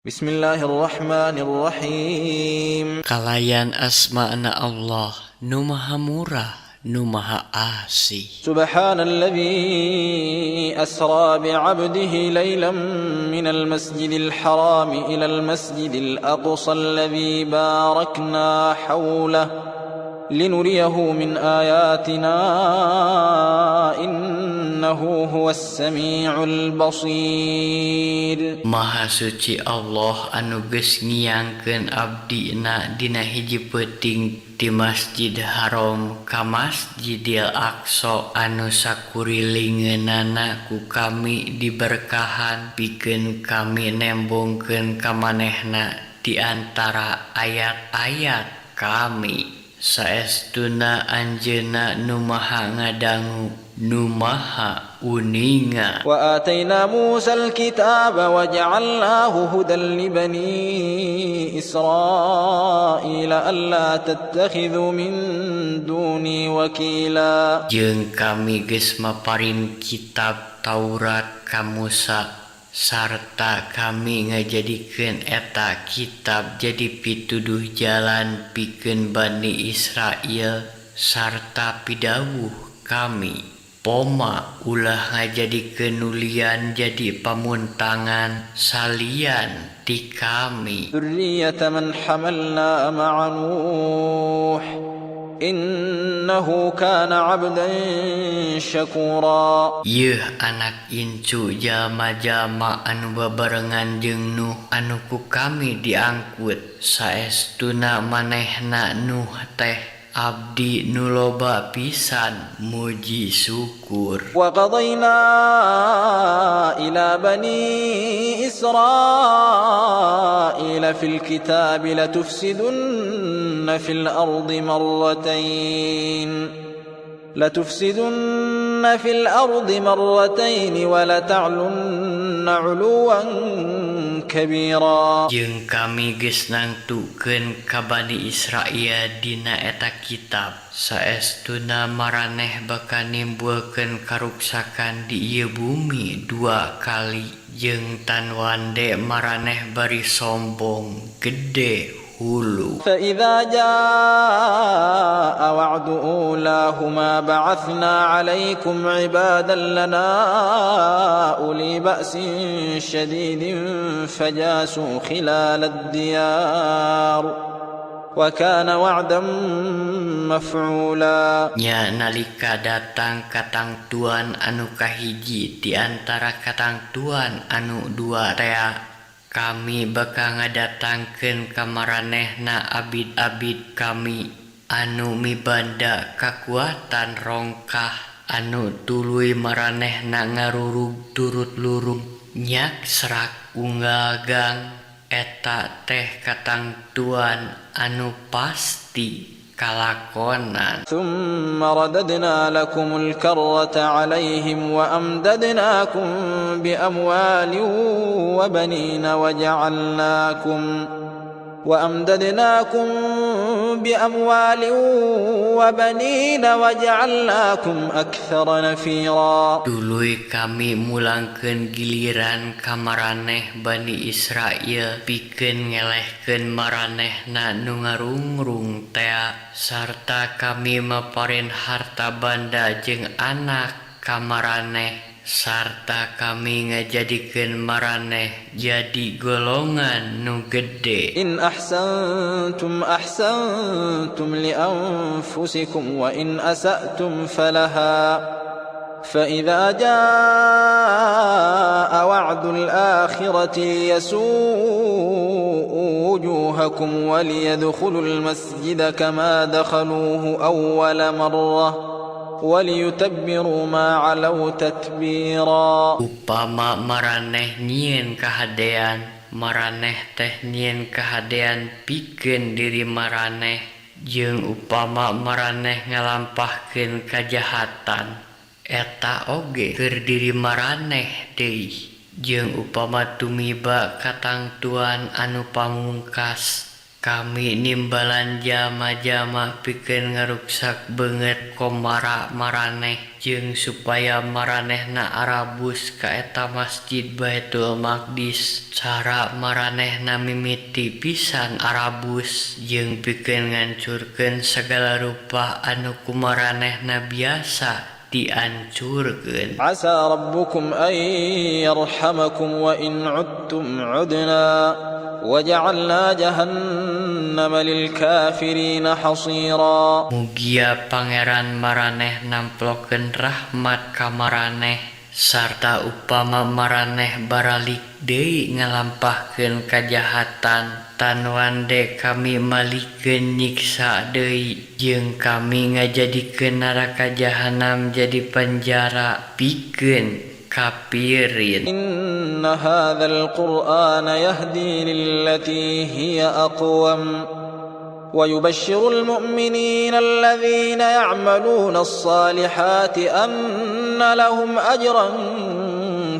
Bismillahirrahmanirrahim. Kalayan asmana Allah nu Maha Murah nu Maha Asih. Subhanalladzi asra bi'abdihi lailan minal masjidil harami ilal masjidil aqsa alladzi barakna haulahu linuriyahu min ayatina innahu huwas samiul basir. Maha suci Allah anu geus ngiangkeun abdina dina hiji peuting ti Masjid Haram ka Masjidil Aqsa anu sakurilingeunana ku kami diberkahan pikeun kami nembongkeun ka manehna di antara ayat-ayat kami. Saestuna Anjeunna nu Maha Ngadangu nu Maha Uninga. Wa atayna Musa al-kitaba wa ja'alnahu hudan li bani Israila alla tattakhidhu min duni wakila. Jeung kami geus maparin kitab Taurat ka Musa sarta kami ngajadikeun eta kitab jadi pituduh jalan pikeun Bani Israil sarta pidawuh kami poma ulah ngajadikeun nu lian jadi pamuntangan salian ti kami. Dzurriyyata man hamalna ma'a Nuh innahu kana 'abdan syakura. Yeuh anak incu jalma-jalma anu babarengan jeung Nuh anu ku kami diangkut saestuna manehna Nuh teh abdi nu loba pisan muji syukur. Wa qadayna ila bani Israila fil kitabi latufsidunna fil ardi marratain latufsidunna fil ardi marratain wa lata'lunna 'uluwan kabira. Jeung kami geus nangtukeun ka Bani Israil dina eta kitab saestuna maraneh bakal nimbulkeun karuksakan di ieu bumi dua kali jeung tanwande maraneh bari sombong gede hulu. Fa idza jaa wa'du ulahuma ba'athna 'alaikum 'ibadan lana uli ba'sin syadidin fajasu khilalad diyar wa kana wa'dan maf'ula. Nya nalika datang katangtuan anu kahiji di antara katangtuan anu dua tea kami bakal ngadatangkeun ka maranehna abid-abid kami anu mibanda kakuatan rongkah anu tuluy maranehna ngarurug turut lurung nyak serak unggal gang eta teh katangtuan anu pasti kalakonan. Tsumma radadna lakumul karrata 'alaihim wa amdadnakum bi amwalin wa banina wa ja'alnakum wa amdadnakum bi amwalin wa banina wa ja'alnakum aktsara nafira. Tuluy kami mulangkeun giliran ka maraneh Bani Israil pikeun ngelehkeun maranehna nu ngarungrung tea sarta kami maparin harta banda jeung anak ka maraneh sarta kami ngajadikeun maraneh jadi golongan nu gede. In ahsantum ahsantum li anfusikum wa in asa'tum falaha fa idza jaa wa'dul akhirati yasu'u wujuhakum wa liyadkhulul masjida kama dakhaluhu awwala marrah waliyutabbiru ma 'alaw tatbira. Upama maraneh nyieun kahadean maraneh teh nyieun kahadean pikeun diri maraneh jeung upama maraneh ngalampahkeun kajahatan eta oge keur diri maraneh deui jeung upama tumiba katangtuan anu pamungkas Kami nimbalan jalma-jalma pikeun ngaruksak beungeut komara maraneh jeung supaya maranehna arabus ka eta Masjid Baitul Maqdis cara maranehna mimiti pisan arabus jeung pikeun ngancurkeun sagala rupa anu ku maranehna biasa diancurkeun. عسى ربكم أن يرحمكم وإن عدتم عدنا وجعلنا جهنم للكافرين حصيرا. Mugia Pangeran maraneh namplokeun rahmat ka maraneh sarta upama maraneh baralik deui ngalampahkeun kajahatan tanwande kami malikeun nyiksa deui jeung kami ngajadikeun neraka jahanam jadi penjara pikeun kafirin. إن هذا القرآن يهدي للتي هي أقوم ويبشر المؤمنين الذين يعملون الصالحات أن لهم أجرا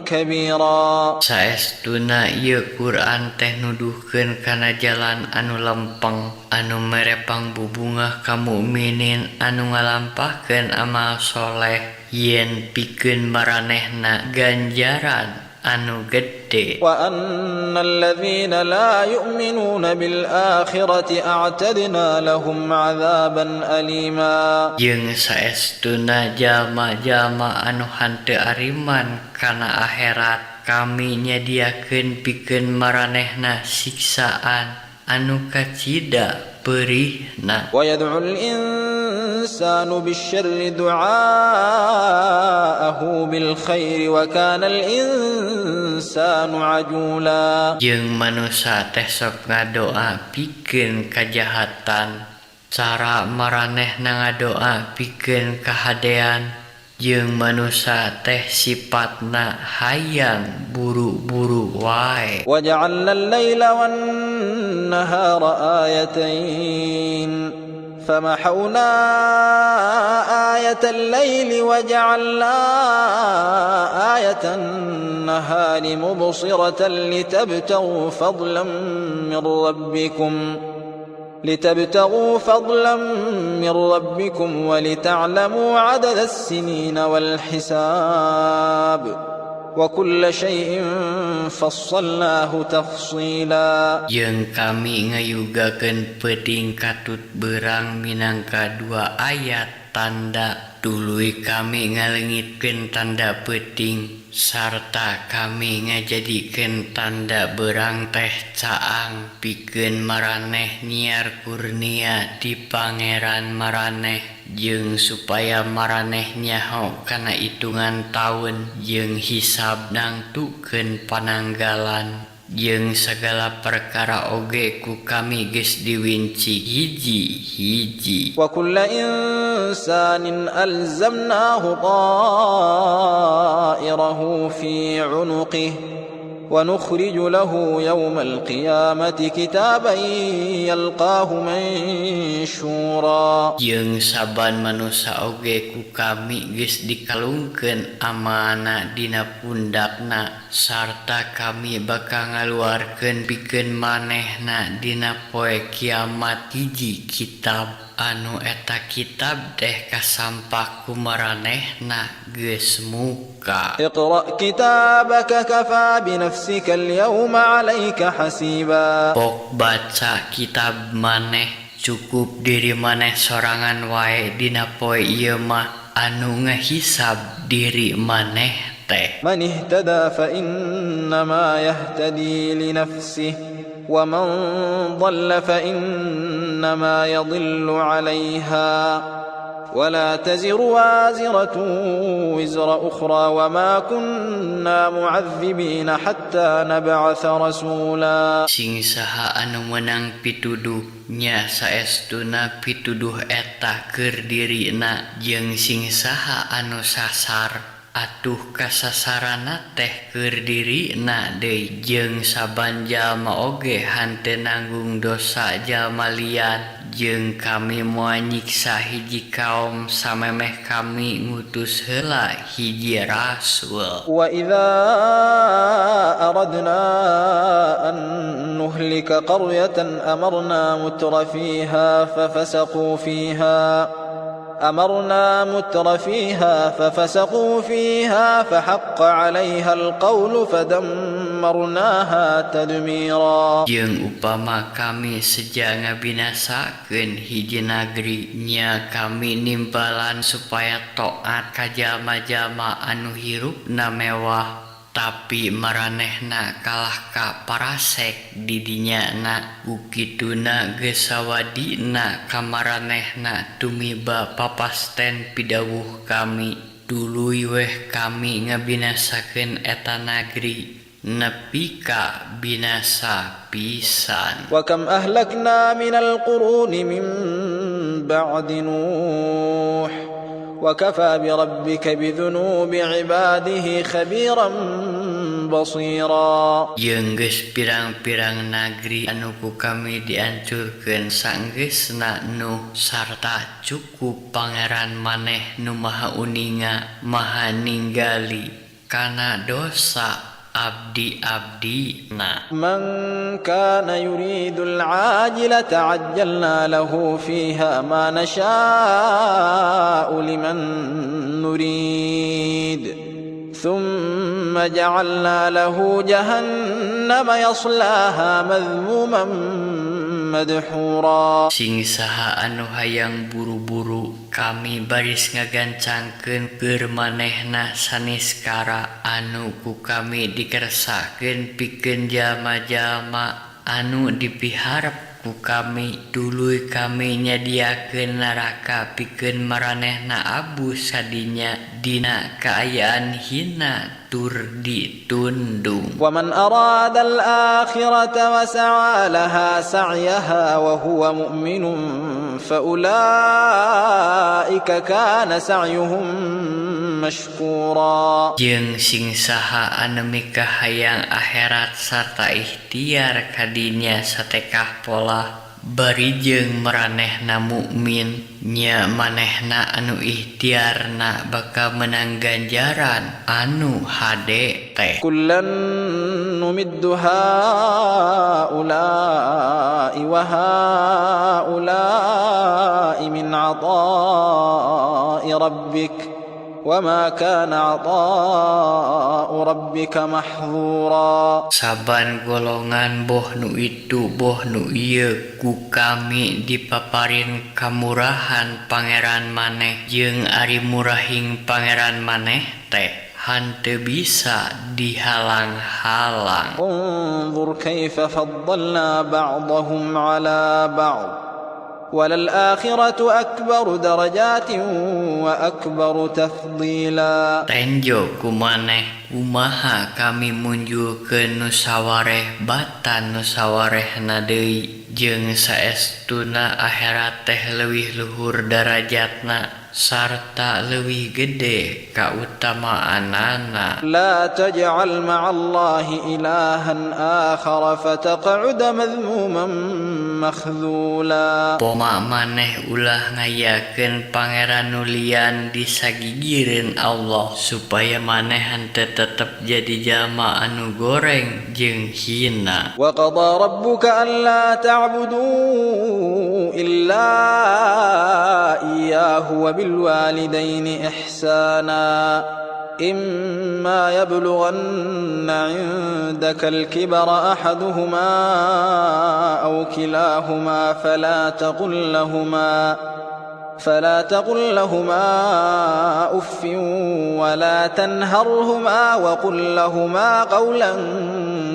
كبيرا. Saestuna ieu Quran teh nuduhkeun kana jalan anu lempeng anu mere pangbubungah ka mukminin anu ngalampahkeun amal soleh yen pikeun maranehna ganjaran anu gede. وأن الذين لا يؤمنون بالآخرة أعتدنا لهم عذابا أليما. Jeung saestuna jalma-jalma anu hanteu ariman kana akhirat kami nyadiakeun pikeun maranehna siksaan anu kacida peurihna. ويدعو الإنسان بالشر دعاءه بالخير وكان الإنسان عجولا. Jeung manusa teh sok ngadoa pikeun kajahatan cara maranehna ngadoa pikeun kahadean jeung manusa teh sipatna hayang buru-buru wae. وجعلنا الليل والنهار آيتين فمحونا آية الليل وجعلنا آية النهار مبصرة لتبتغوا فضلا من ربكم ولتعلموا عدد السنين والحساب وكل شيء فصلناه تفصيلا. Jeung kami ngayugakeun peuting katut beurang minangka dua ayat tanda tuluy kami ngaleungitkeun tanda peuting sarta kami ngajadikeun tanda beurang teh caang pikeun maraneh nyiar kurnia ti Pangeran maraneh jeung supaya maraneh nyaho kana itungan taun jeung hisab nangtukeun pananggalan jeung sagala perkara oge ku kami geus diwinci hiji-hiji. وكل إنسان ألزمناه طائره في عنقه ونخرج له يوم القيامة كتابا يلقاه منشورا. Jeung saban manusa oge ku kami geus dikalungkeun amanah dina pundakna sarta kami bakal ngaluarkeun pikeun manehna dina poe kiamat hiji kitab anu eta kitab teh kasampak ku maranehna geus muka. اقرأ كتابك كفى بنفسك اليوم عليك حسيبا. Pok baca kitab maneh cukup diri maneh sorangan wae dina poe ieu mah anu ngahisab diri maneh teh. من اهتدى فإنما يهتدي لنفسه ومن ضل فإنما يضل عليها ولا تزر وازرة وزر أخرى وما كنا معذبين حتى نبعث رسولا. Sing saha anu meunang pituduh nya saestuna pituduh eta keur dirina jeung sing saha anu sasar atuh kasasarana teh keur dirina deui jeung saban jalma oge hanteu nanggung dosa jalma lian jeung kami moal nyiksa hiji kaum samemeh kami ngutus heula hiji rasul. وإذا أردنا أن نهلك نهلك قرية أمرنا متر فيها ففسقوا فيها فحق عليها القول فدمرناها تدميرا. Jeung upama kami seja ngabinasakeun hiji nagri, nya kami nimbalan supaya taat ka jalma-jalma anu hirupna mewah, tapi maranehna kalah ka parasek di dinyana. Ku kituna geus sawadina ka maranehna tumiba papasten pidawuh kami, tuluy weh kami ngabinasakeun eta nagri nepi ka binasa pisan. وكم أهلكنا من القرون من بعد نوح وكفى بربك بذنوب عباده خبيرا بصيرا. Jeung geus pirang-pirang nagri anu ku kami diancurkeun sanggeusna Nuh, sarta cukup Pangeran maneh nu Maha Uninga Maha Ninggali kana dosa abdi-abdina. من كان يريد العاجلة عجلنا له فيها ما نشاء لمن نريد ثم جعلنا له جهنم يصلاها مذموما مدحورا. Sing saha anu hayang buru-buru, kami baris ngagancangkeun keur manehna saniskara anu ku kami dikersakeun pikeun jalma-jalma anu dipiharep ku kami, tuluy kami nyadiakeun neraka pikeun maranehna abus sadinya dina kaayaan hina tur ditundung. ومن أراد الآخرة وسعى لها سعيها وهو مؤمن فأولئك كان سعيهم مشكورا. Jeung sing saha anu mikahayang akhirat sarta ikhtiar kadinya satekah polah bari jeung maranehna mukmin, nya manehna anu ikhtiarna bakal menang ganjaran anu hade teh. كلا نمد هؤلاء وهؤلاء من عطاء ربك وما كان عطاء ربك محظورا. Saban golongan, boh nu itu boh nu ieu, ku kami dipaparin kamurahan Pangeran maneh, jeung ari murahing Pangeran maneh teh hanteu bisa dihalang-halang. انظر كيف فضلنا بعضهم على بعض وللآخرة أكبر درجات وأكبر تفضيلا. Tenjo ku maneh kumaha kami munjulkeun nu sawareh batan nu sawarehna deui, jeung saestuna akhirat teh leuwih luhur darajatna sarta leuwih gede kautamaanana. لا تجعل مع الله إلها آخر فتقعد مذموما مخذولا. Poma maneh ulah ngayakeun pangeran nu lian di sagigireun Allah, supaya maneh henteu tetep jadi jalma anu goreng jeung hina. وقضى ربك ألا تعبدوا إلا إياه وبالوالدين إحسانا إما يبلغن عندك الكبر أحدهما أو كلاهما فلا تقل لهما أف ولا تنهرهما وقل لهما قولا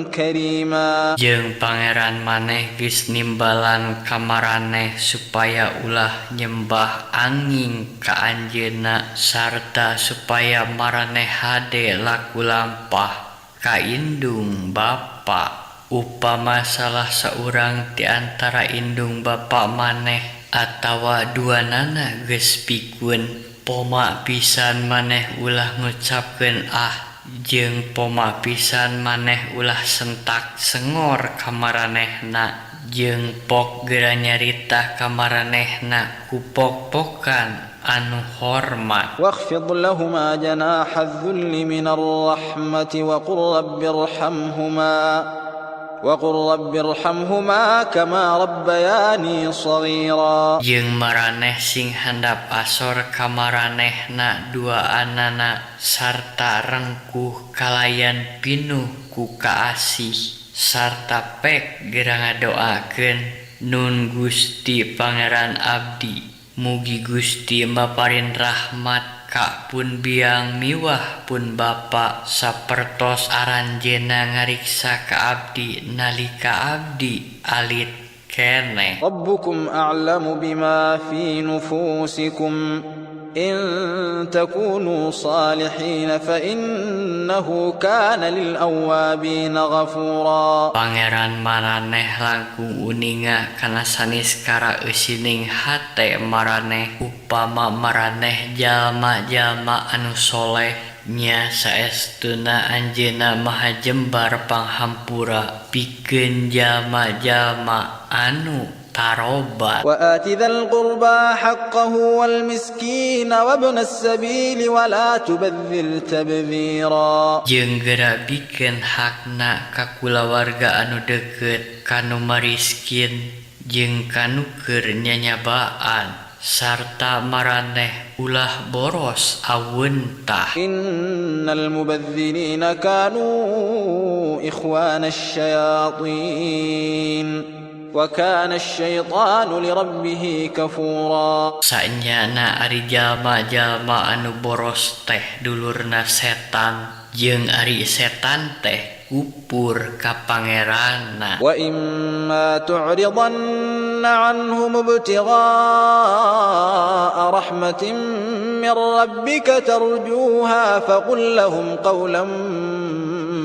كريما. Jeung Pangeran maneh geus nimbalan ka maraneh supaya ulah nyembah anging ka Anjeunna sarta supaya maraneh hade laku lampah ka indung bapa. Upama salah saurang ti antara indung bapa maneh atawa duanana geus pikun, poma pisan maneh ulah ngucapkeun ah, jeung poma pisan maneh ulah sentak sengor ka maranehna, jeung pok geura nyarita ka maranehna ku pok-pokan anu hormat. واخفض لهما جناح الذل من الرحمة وقل رب ارحمهما وقل رب ارحمهما كما ربياني صغيرا. Jeung maraneh sing handap asor ka maranehna duaanana sarta rengkuh kalayan pinuh ku kaasih sarta pek gera ngadoakeun nun Gusti Pangeran abdi mugi Gusti maparin rahmat ka pun biang miwah pun bapa sapertos aranjeunna ngariksa ka abdi nalika abdi alit keneh. ربكم أعلم بما في نفوسكم إن تكونوا صالحين فإنه كان للأوابين غفورا. Pangeran maraneh langkung uninga kana saniskara eusining hate maraneh upama maraneh jalma-jalma anu soleh nya saestuna anjeunna maha jembar panghampura pikeun jalma-jalma anu tarobat. وآت ذا القربى حقه والمسكين وابن السبيل ولا تبذر تبذيرا. Jeung geura bikeun hakna ka kulawarga anu deukeut kanu mariskin jeung kanu keur nyanyabaan sarta maraneh ulah boros awentah. إن المبذرين كانوا إخوان الشياطين وكان الشيطان لربه كفورا. Sanyana ari jalma-jalma anu boros teh dulurna setan jeung ari setan teh kupur ka pangeranna. وإما تعرضن عنهم ابتغاء رحمة من ربك ترجوها فقل لهم قولا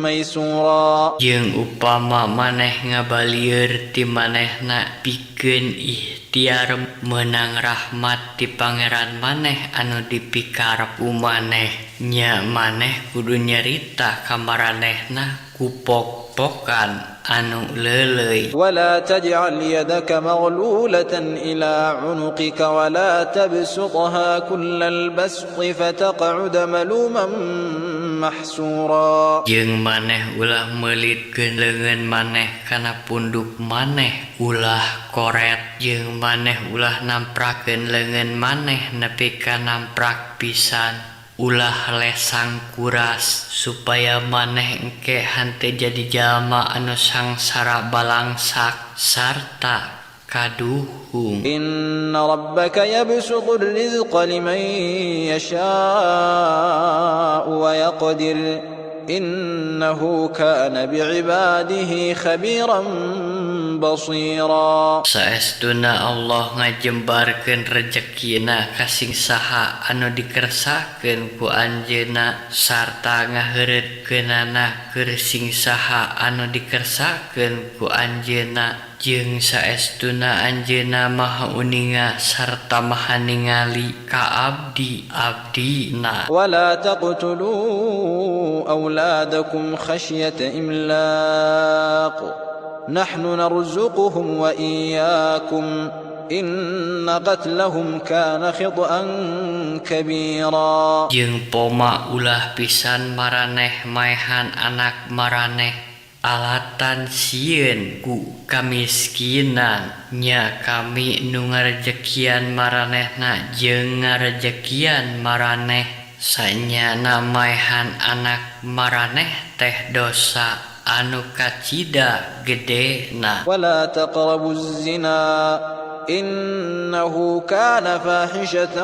ميسورا. Jeung upama maneh ngabalieur ti manehna pikeun ikhtiar meunang rahmat ti pangeran maneh anu dipikarep ku maneh nya maneh kudu nyarita ka maranehna ku pok-pokan anu leuleuy. ولا تجعل يدك مغلولة إلى عنقك ولا تبسطها كل البسط فتقعد ملوما محسورا. Jeung maneh ulah meulitkeun leungeun maneh kana punduk maneh ulah koret jeung maneh ulah namprakeun leungeun maneh nepi ka namprak pisan ulah lesang kuras supaya maneh engke henteu jadi jalma anu sangsara balangsak sarta kaduhung. إن ربك يبسط الرزق لمن يشاء ويقدر إنه كان بعباده خبيرا بصيرا. Saestuna Allah ngajembarkeun rejekina ka sing saha anu dikersakeun ku anjeunna sarta ngaheureutkeunana keur sing saha anu dikersakeun ku anjeunna jeung saestuna anjeunna maha uninga sarta maha ningali ka abdi-abdina. ولا تقتلوا أولادكم خشية إملاق نحن نرزقهم وإياكم إن قتلهم كان خطأ كبيرا. Jeung poma ulah pisan maraneh maehan anak maraneh alatan sieun ku kamiskinan nya kami nu ngarejekian maranehna jeung ngarejekian maraneh sanyana maehan anak maraneh teh dosa anu kacida gedena. ولا تقربوا الزنا إنه كان فاحشة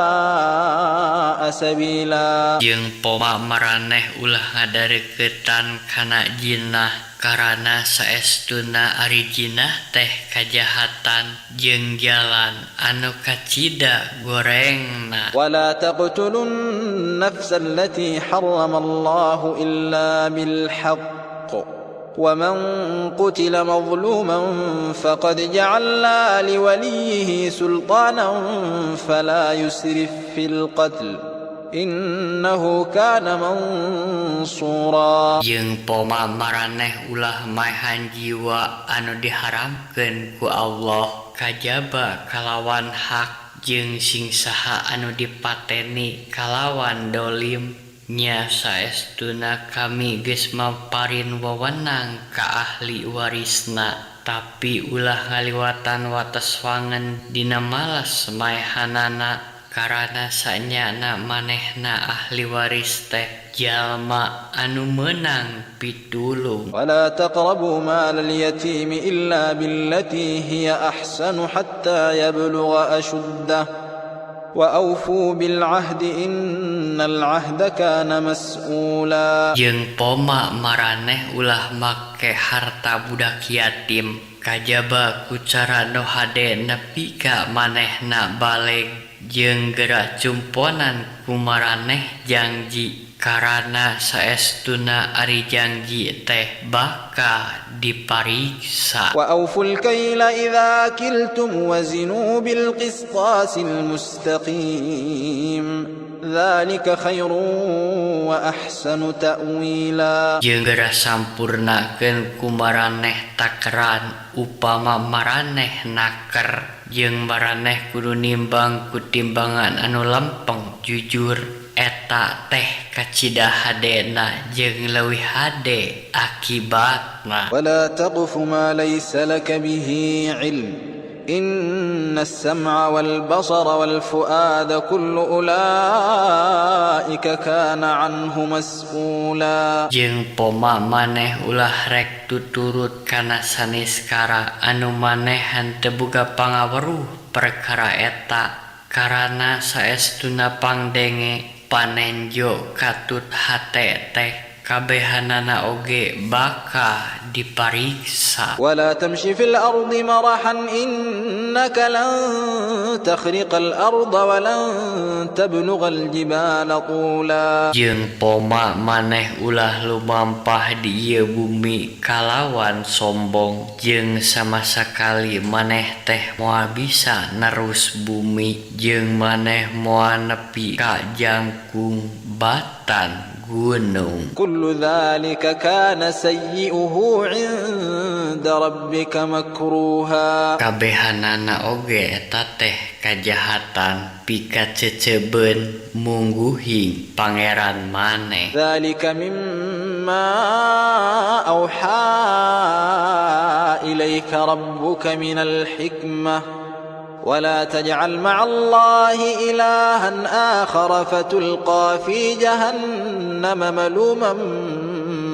وساء سبيلا. Jeung poma maraneh ulah ngadareukeutan kana jinah karana saestuna ari jinah teh kajahatan jeung jalan anu kacida gorengna. ولا تقتلوا النفس التي حرم الله إلا بالحق ومن قتل مظلوما فقد جعلنا لوليه سلطانا فلا يسرف في القتل إنه كان منصورا. Jeung poma maraneh ulah maehan jiwa anu diharamkeun ku Allah kajaba kalawan hak jeung sing saha anu dipateni kalawan dolim Nya saestuna Kami geus maparin wewenang ka ahli warisna, tapi ulah ngaliwatan wates wangen dina males maehanana, karana sanyana manehna ahli waris teh jalma anu meunang pitulung. ولا تقربوا مال اليتيم إلا بالتي هي أحسن حتى يبلغ أشده وأوفوا بالعهد إن العهد كان مسؤولا. Jeung poma maraneh ulah make harta budak yatim kajaba ku cara nu hade nepi ka manehna baleg, jeung geura cumponan ku maraneh jangji, karana saestuna ari jangji teh bakal dipariksa. وأوفوا الكيل إذا كلتم وزنوا بالقسطاس المستقيم ذلك خير وأحسن تأويلا. Jeung geura sampurnakeun ku maraneh takeran upama maraneh naker, jeung maraneh kudu nimbang ku timbangan anu lempeng jujur, eta teh kacida hadena jeung leuwih hade akibatna. ولا تقف ما ليس لك به علم إن السمع والبصر والفؤاد كل أولئك كان عنه مسؤولا. Jeung poma maneh ulah rek tuturut kana saniskara anu maneh henteu boga pangaweruh perkara eta, karana saestuna pangdenge, panenjo katut hate teh kabehanana oge bakal dipariksa. ولا تمش في الأرض مرحا إنك لن تخرق الأرض ولن تبلغ الجبال طولا. Jeung poma maneh ulah lumampah di ieu bumi kalawan sombong, jeung sama sakali maneh teh moal bisa nerus bumi, jeung maneh moal nepi ka jangkung batan gunung. كل ذلك كان سيئه عند ربك مكروها. Kabehanana oge eta teh kajahatan pikaceceben mungguhing Pangeran maneh. ذلك مما أوحى إليك ربك من الحكمة ولا تجعل مع الله إلها آخر فتلقى في جهنم ملوما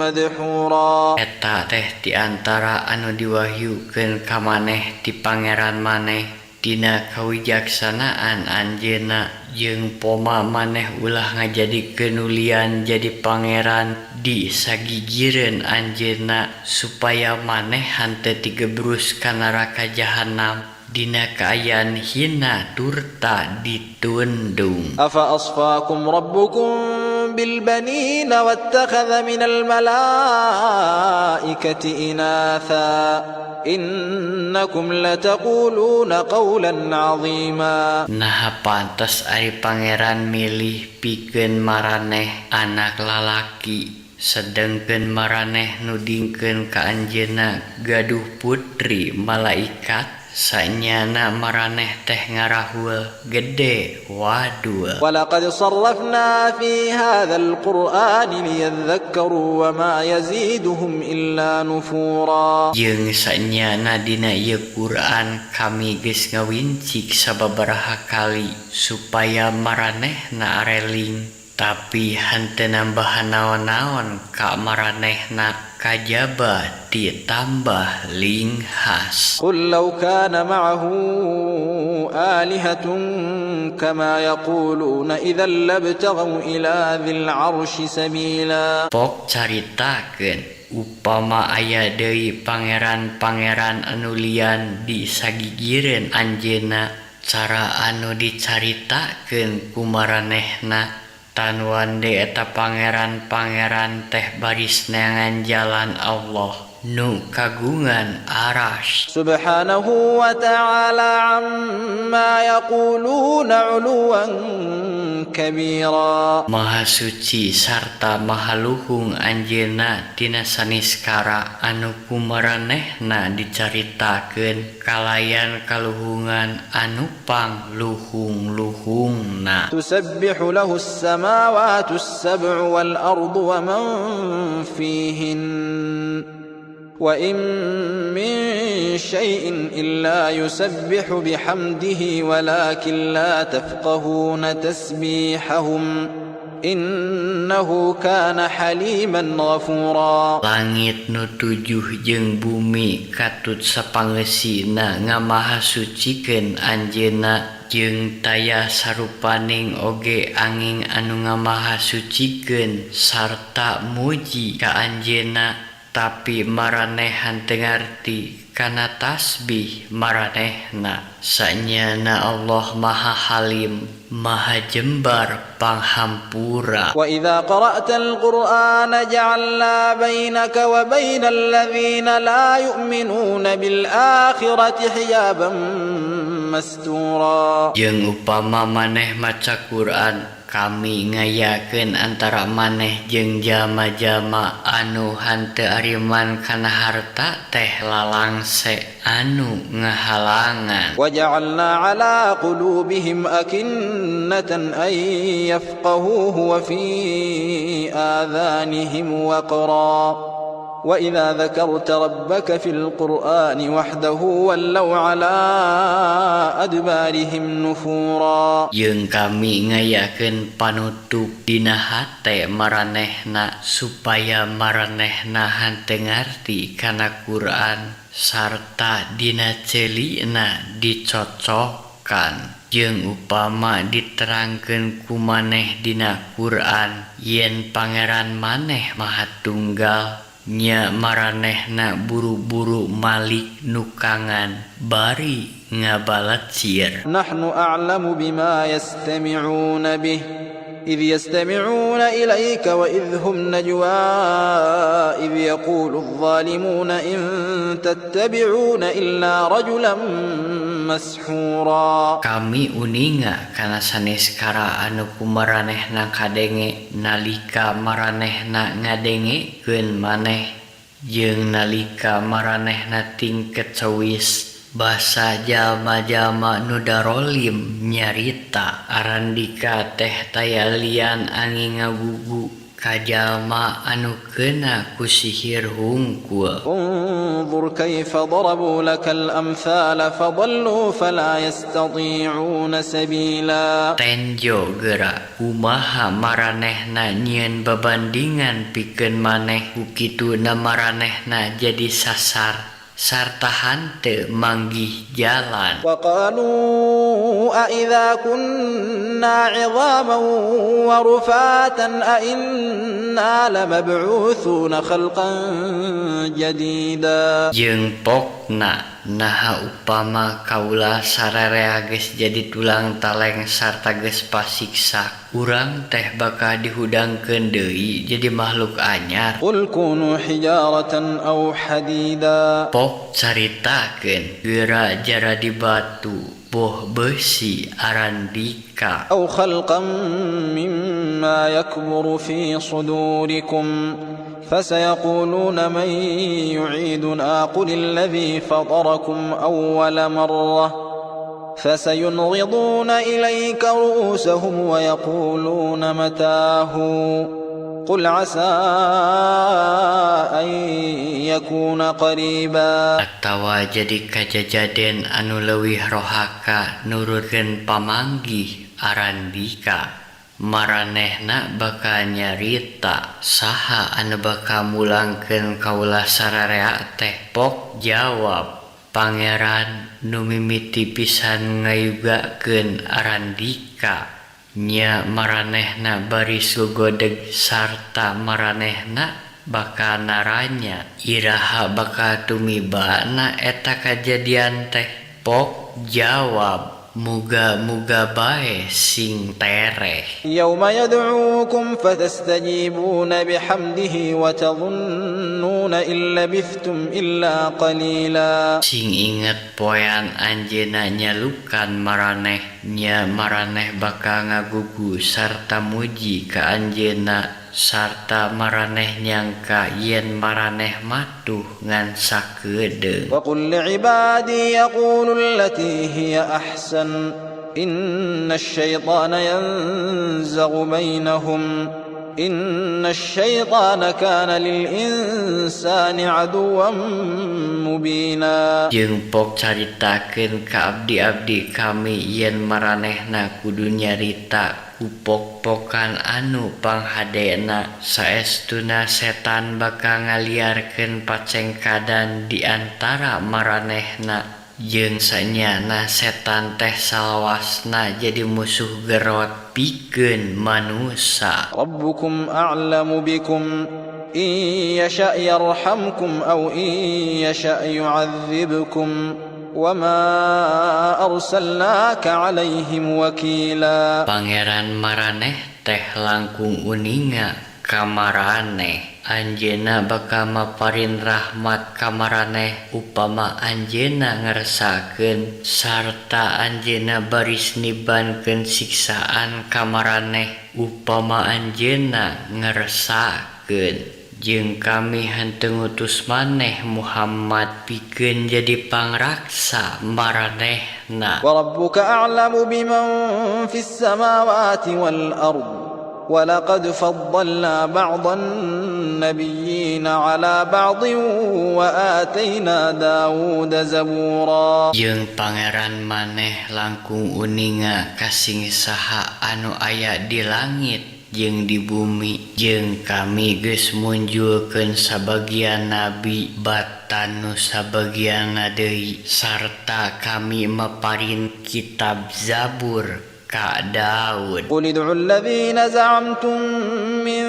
مدحورا. Eta teh di antara anu diwahyukeun ka maneh ti Pangeran maneh dina kawijaksanaan Anjeunna, jeung poma maneh ulah ngajadikeun nu lian jadi pangeran di sagigireun Anjeunna, supaya maneh henteu digebrus ka neraka jahanam dina kaayaan hina turta ditundung. أفأصفاكم ربكم بالبنين واتخذ من الملائكة إناثا إنكم لتقولون قولا عظيما. Naha pantes ari Pangeran milih pikeun maraneh anak lalaki, sedengkeun maraneh nudingkeun ka Anjeunna gaduh putri malaikat? Sanyana maraneh teh ngarahul gede wadul. ولقد صرفنا في هذا القرآن ليذكروا وما يزيدهم إلا نفورا. Jeung sanyana dina ieu Quran kami geus ngawincik sababaraha kali supaya maranehna areling, tapi henteu nambahan naon-naon ka maranehna kajaba ditambah linghas. قل لو كان معه آلهة كما يقولون إذا لابتغوا إلى ذي العرش سبيلا. Pok caritakeun upama aya deui pangeran-pangeran anu lian di sagigireun Anjeunna, cara anu dicaritakeun ku maranehna tan wande eta pangeran-pangeran teh baris neangan jalan Allah. Nu kagungan Arasy. سبحانه وتعالى عما يقولون علوا كبيرا. Maha suci sarta maha luhung Anjeunna tina saniskara anu ku maranehna dicaritakeun kalayan kaluhungan anu pangluhung-luhungna. تسبح له السماوات السبع والأرض ومن فيهن وإن من شيء إلا يسبح بحمده ولكن لا تفقهون تسبيحهم إنه كان حليما غفورا. Langit nu tujuh jeung bumi katut sapangeusina ngamahasucikeun Anjeunna, jeung taya sarupaning oge angin anu ngamahasucikeun sarta muji ka Anjeunna, tapi maraneh henteu ngarti kana tasbih maranehna. Sanyana Allah Maha Halim, Maha Jembar Panghampura. وإذا قرأت القرآن جعلنا بينك وبين الذين لا يؤمنون بالآخرة حجابا مستورا. Jeung upama maneh maca Quran, kami ngayakeun antara maneh jeung jalma-jalma anu henteu ariman kana harta teh lalangse anu ngahalangan. وجعلنا على قلوبهم أكنة أن يفقهوه وفي آذانهم وقرا وإذا ذكرت ربك في القرآن وحده ولوا على أدبارهم نفورا. Jeung kami ngayakeun panutup dina hate maranehna supaya maranehna henteu ngarti kana Quran sarta dina ceulina dicocokan. Jeung upama diterangkeun ku maneh dina Quran yen Pangeran maneh Maha Tunggal, nya maranehna buru-buru malik nukangan bari ngabalecir. نحن أعلم بما يستمعون به إذ يستمعون إليك وإذ هم نجوى إذ يقول الظالمون إن تتبعون إلا رجلا مسحورا. Kami uninga kana saneskara anu ku maranehna kadenge nalika maranehna ngadengekeun maneh jeung nalika maranehna tingket cewis basa jalma-jalma nu darolim nyarita. Arandika teh taya lian angin ngagugu ka jalma anu keuna ku sihir hungkul. انظر كيف ضربوا لك الأمثال فضلوا فلا يستطيعون سبيلا. Tenjo geura kumaha maranehna nyieun babandingan pikeun maneh, ku kituna maranehna jadi sasar sarta henteu manggih jalan. وقالوا أإذا كنا عظاما ورفاتا أإنا لمبعوثون خلقا جديدا. Jeung pokna, naha upama kaula sararea geus jadi tulang taleng sarta geus pasiksa, urang teh bakal dihudangkeun deui jadi makhluk anyar? قل كونوا حجارة أو حديدا. Pok caritakeun geura jaradi batu boh besi arandika. أو خلقا مما يكبر في صدوركم فسيقولون من يعيدنا قل الذي فطركم أول مرة فسينغضون إليك رؤوسهم ويقولون متاه قل عسى أن يكون قريبا. Atawa jadi kajajaden anu leuwih rohaka nurutkeun pamanggih arandika. Maranehna bakal nyarita, saha anu bakal mulangkeun kaula sararea teh? Pok jawab, Pangeran nu mimiti pisan ngayugakeun arandika. Nya maranehna bari sugodeg sarta maranehna bakal naranya, iraha bakal tumibana eta kajadian teh? Pok jawab, Muga-muga bae sing tereh. يوم يدعوكم فتستجيبون بحمده وتظنون إن لبثتم إلا قليلا. Sing inget poean anjeunna nyalukan maraneh, nya maraneh bakal ngagugu sarta muji ka anjeunna, sarta maraneh nyangka yen maraneh matuh ngan sakedeung. وقل لعبادي يقولوا التي هي أحسن إن الشيطان ينزغ بينهم إن الشيطان كان للإنسان عدوا مبينا. Jeung pok caritakeun ka abdi-abdi kami yen maranehna kudu nyarita ku pok-pokan anu panghadena, saestuna setan bakal ngaliarkeun pacengkadan di antara maranehna, jeung sanyana setan teh salawasna jadi musuh gerot pikeun manusa. ربكم أعلم بكم إن يشأ يرحمكم أو إن يشأ يعذبكم وما أرسلناك عليهم وكيلا. Pangeran maraneh teh langkung uninga ka maraneh. Anjeunna bakal maparin rahmat ka maraneh upama anjeunna ngersakeun, sarta anjeunna baris nibankeun siksaan ka maraneh upama anjeunna ngersakeun. Jeung kami henteu ngutus maneh Muhammad pikeun jadi pangraksa maranehna. وربك أعلم بمن في السماوات والأرض ولقد فضلنا بعض النبيين على بعض وآتينا داود زبورا. Jeung pangeran maneh langkung uninga kasing saha anu aya di langit jeung di bumi, jeung kami geus munjulkeun sabagian nabi batan nu sabagianna deui, sarta kami maparin kitab Zabur ka Daud. قل ادعوا الذين زعمتم من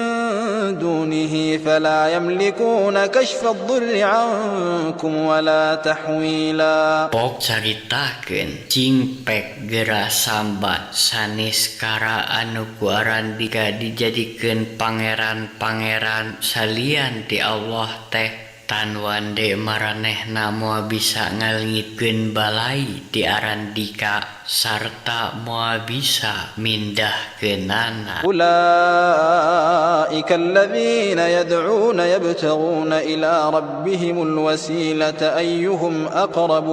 دونه فلا يملكون كشف الضر عنكم ولا تحويلا. Pok caritakeun cingpek gera sambat sanes kara anu ku arandika dijadikeun pangeran-pangeran salian ti Allah teh, tanwande maranehna moal bisa ngalengitkeun balai ti arandika sarta moal bisa mindahkeunana. أولئك الذين يدعون يبتغون إلى ربهم الوسيلة أيهم أقرب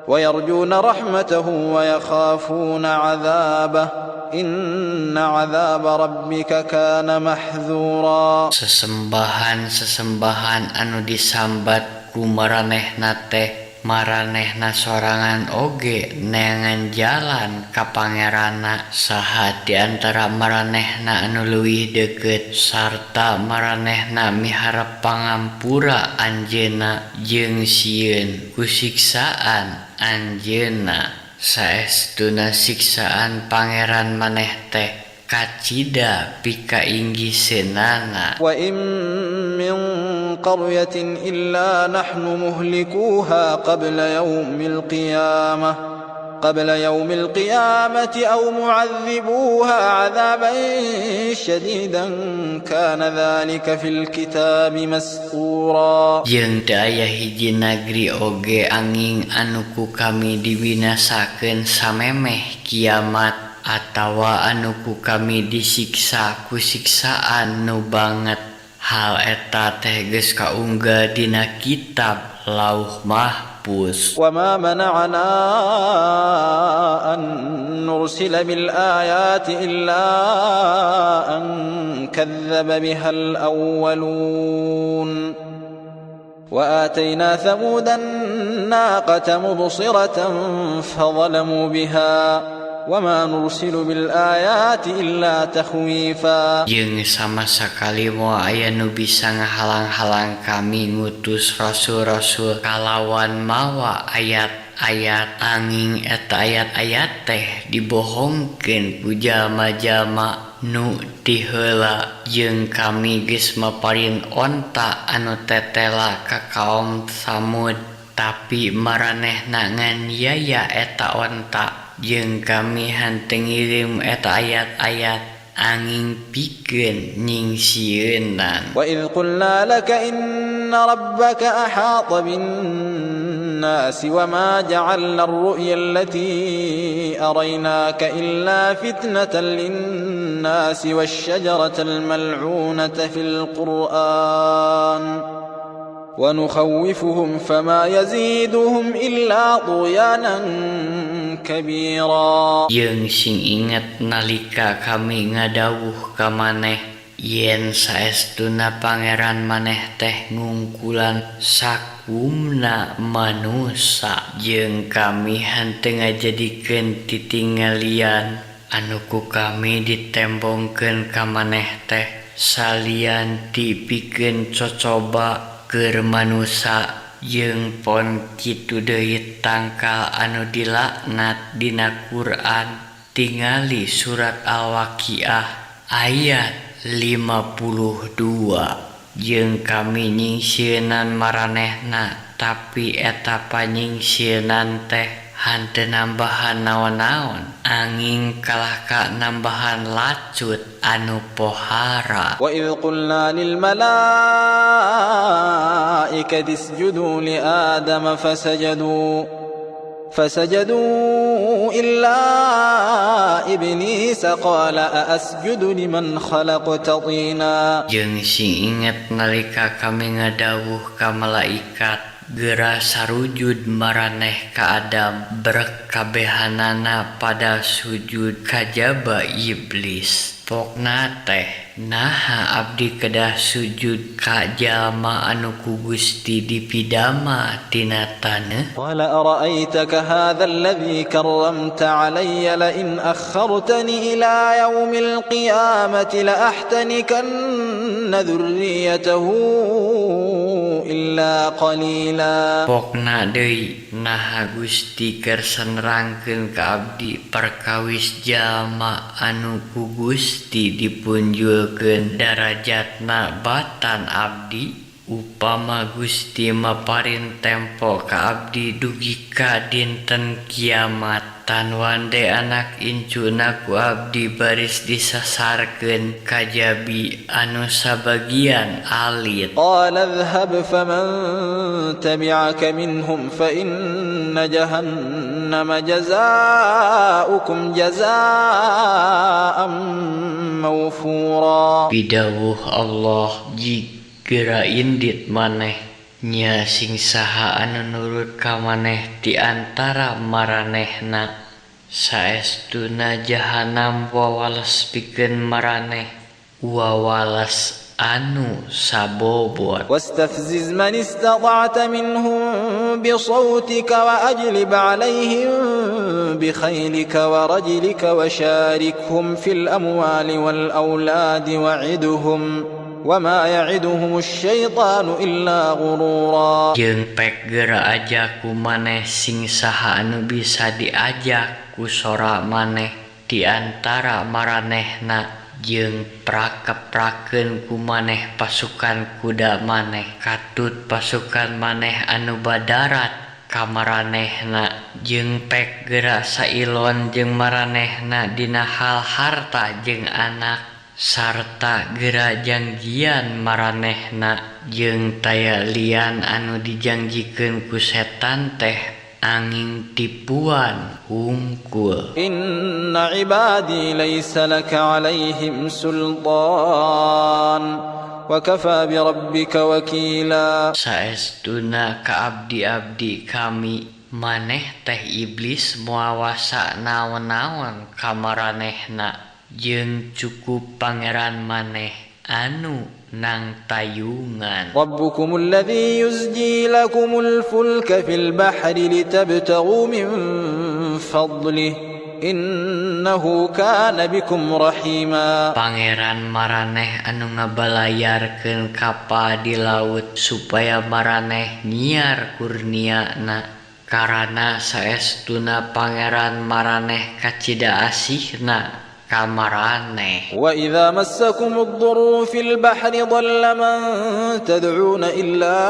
ويرجون رحمته ويخافون عذابه إن عذاب ربك كان محذورا. Sesembahan-sesembahan anu disambat ku maranehna teh, maranehna sorangan oge neangan jalan ka pangeranna saha di antara maranehna anu leuwih deukeut, sarta maranehna miharep pangampura anjeunna jeung sieun ku siksaan anjeunna. Saestuna siksaan pangeran maneh teh kacida pikainggiseunana. وإن من قرية إلا نحن مهلكوها قبل يوم القيامة أو معذبوها عذابا شديدا كان ذلك في الكتاب مسطورا. Jeung teu aya hiji nagri oge anging anu ku kami dibinasakeun samemeh kiamat atawa anu ku kami disiksa ku siksaan nu banget. Hal eta teh geus kaunggal dina kitab Lauh Mahfuz. وما منعنا أن نرسل بالآيات إلا أن كذب بها الأولون وآتينا ثمود الناقة مبصرة فظلموا بها وما نرسل بالآيات إلا تخويفا. Jeung sama sakali moal aya nu bisa ngahalang-halang kami ngutus rasul-rasul kalawan mawa ayat-ayat, anging eta ayat-ayat teh dibohongkeun ku jalma-jalma nu ti heula. Jeung kami geus maparin onta anu tetela ka kaum Samud. Tapi maranehna nganiaya eta onta jeung kami henteu ngirim eta ayat-ayat angin pikeun nyingsieunan. وإذ قلنا لك إن ربك أحاط بالناس وما جعلنا الرؤيا التي أريناك إلا فتنة للناس والشجرة الملعونة في القرآن ونخوفهم فما يزيدهم إلا طغيانا كبيرا. Jeung sing inget nalika kami ngadawuh ka maneh yen saestuna Pangeran maneh teh ngungkulan sakumna manusa jeung kami henteu ngajadikeun titingalian anu ku kami ditembongkeun ka maneh teh salian ti pikeun cocoba keur manusa jeung pon kitu deui tangkal anu dilaknat dina Quran tingali surat Al-Waqiah ayat 52 jeung kami nyingsieunan maranehna tapi eta panyingsieunan teh henteu nambahan naon-naon angin kalah ka nambahan lacut anu pohara. وإذ قلنا للملائكة اسجدوا لآدم فسجدوا إلا إبليس قال أأسجد لمن خلقت طينا. Jeung sing inget nalika kami ngadawuh ka malaikat geura sarujud maraneh ka Adam brek kabehanana pada sujud kajaba iblis. Pokna teh naha abdi kedah sujud ka jalma anu ku Gusti dipidama tina taneuh. قال أرأيتك هذا الذي كرمت علي لئن أخرتني إلى يوم القيامة لأحتنكن ذريته إلا قليلا. Pokna deui naha Gusti kersa nerangkeun ka abdi perkawis jalma anu ku Gusti dipunjulkeun darajatna batan abdi upama Gusti maparin tempo ka abdi dugi ka dinten kiamat tan wande anak incuna ku abdi baris disasarkeun kajabi anu sabagian alit. قال اذهب فمن تبعك منهم فإن جهنم جزاؤكم جزاء موفورا. Pidawuh Allah jig geura indit maneh nya sing saha anu nurut ka maneh ti antara maranehna saestuna jahanam wawales pikeun maraneh wawales anu sabobot. واستفزز من استطعت منهم بصوتك وأجلب عليهم بخيلك ورجلك وشاركهم في الأموال والأولاد وعدهم وما يعدهم الشيطان إلا غرورا. Jeung pek geura aja ku maneh sing saha anu bisa diajak ku sora maneh di antara maranehna jeung prakeprakeun ku maneh pasukan kuda maneh katut pasukan maneh anu badarat ka maranehna jeung pek geura sailon jeung maranehna dina hal harta jeung anak sarta geura jangjian maranehna jeung taya lian anu dijangjikeun ku setan teh angin tipuan hungkul. Inna ibadi laysa laka alaihim sultan wa kafa bi rabbika wakila. Saestuna ka abdi-abdi kami maneh teh iblis muawasa naon-naon ka maranehna jeung cukup pangeran maneh anu nang tayungan. Rabbukumul ladzi yuzji lakumul fulka fil bahri litabtaghu min fadlihi innahu kana bikum rahima. Pangeran maraneh anu ngabalayarkeun kapal di laut supaya maraneh nyiar kurniana karana saestuna pangeran maraneh kacida asihna kamarane. Wa idza massakum ad-durru fil bahri dhalla man tad'una illa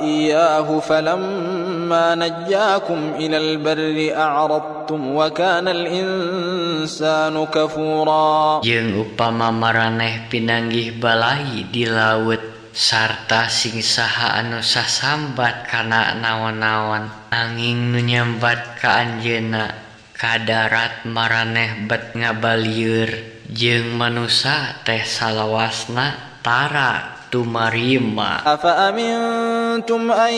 iyyah اجتباه فلما نجاكم إلى البر أعرضتم وكان الإنسان كفورا. Jeung upama maraneh pinanggih balai di laut sarta sing saha anu sasambat kana naon-naon nanging nu nyambat ka anjeunna ka darat maraneh bet ngabalieur jeung manusa teh salawasna tara tumarima. Afa amintum an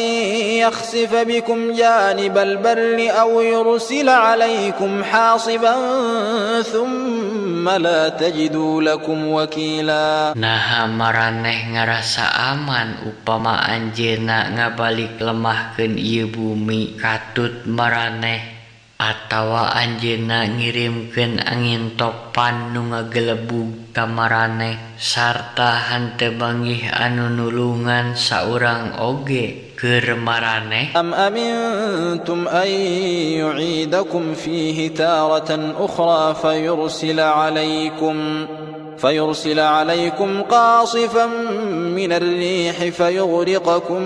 yakhsifa bikum janibal barri aw yursila alaikum hasiban thumma la tajidu lakum wakila. Naha maraneh ngarasa aman upama anjeunna ngabalik lemahkeun ieu bumi katut maraneh atawa anjeunna ngirimkeun angin topan nu ngagelebug ka maraneh sarta henteu manggih anu nulungan saurang oge keur maraneh. Am amintum an yu'idakum fihi taratan ukhra فيرسل عليكم قاصفا من الريح فيغرقكم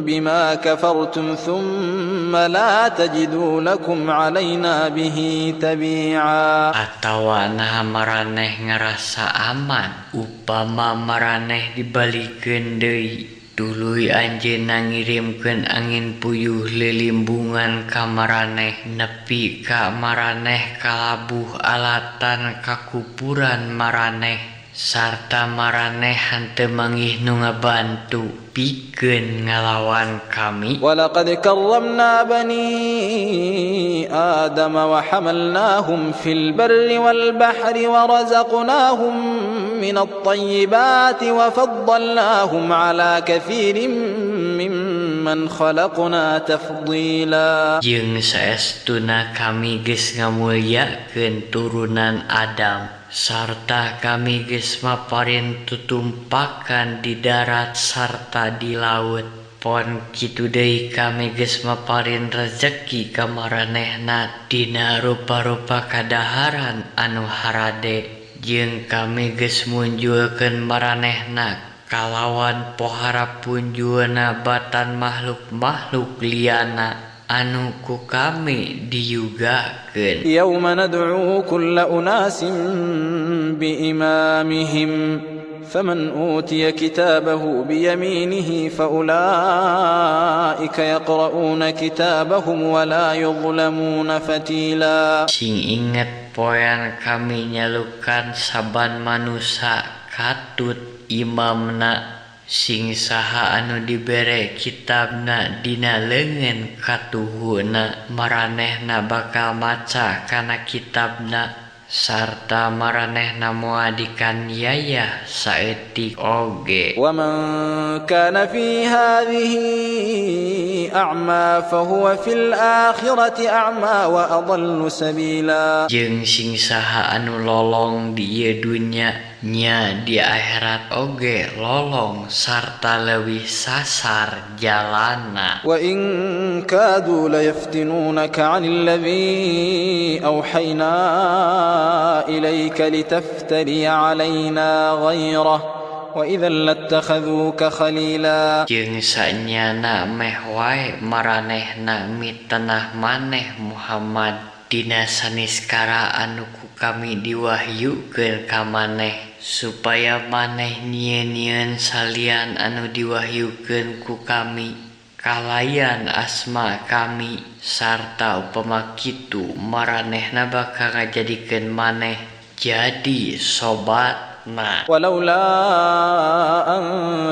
بما كفرتم ثم لا تجدوا لكم علينا به تبيعا. Atawa naha maraneh ngarasa aman upama maraneh dibalikeun deui tuluy anjeunna ngirimkeun angin puyuh lilimbungan ka maraneh nepi ka maraneh kalabuh alatan kakupuran maraneh sarta maraneh henteu manggih nu ngabantu pikeun ngalawan kami. Walaqad karramna bani Adam wa hamalnahum fil barri wal bahri wa razaqnahum min at-tayyibati wa faddalnahum ala katsirin mimman khalaqna tafdila. Jeung saestuna kami geus ngamulyakeun turunan Adam sarta kami geus maparin tutumpakan di darat sarta di laut. Pon kitu deui kami geus maparin rezeki ka maranehna dina rupa-rupa kadaharan anu harade. Jeung kami geus munjulkeun maranehna kalawan pohara punjulna batan makhluk-makhluk liana anu ku kami diyugakeun. Yauma nad'u kulla unasin biimamihim faman utiya kitabahu biyaminihi faulaika yaqra'una kitabahum wa la yudhlamuna fatila. Sing inget poean kami nyalukan saban manusa katut imamna sing saha anu dibere kitabna dina leungeun katuhuna maranehna bakal maca kana kitabna sarta maranehna moal dikaniaya saeutik oge. Wa man kana fi hadhihi a'ma fa huwa fil akhirati a'ma wa adallu sabila. Jeung sing saha anu lolong di ieu dunya nya di akhirat oge lolong sarta leuwih sasar jalana. Wa in kadu la yaftinunaka 'anil ladzi awhayna ilaika litaftari 'alaina ghairahu wa idzan lattakhaduka khalila. Jeung sanyana meh wae maranehna mitenah maneh Muhammad dina saniskara anu ku kami diwahyukeun ka maneh supaya maneh nyieun-nyieun salian anu diwahyukeun ku kami kalayan asma kami sarta upama kitu maranehna bakal ngajadikeun maneh jadi sobatna. Walaula an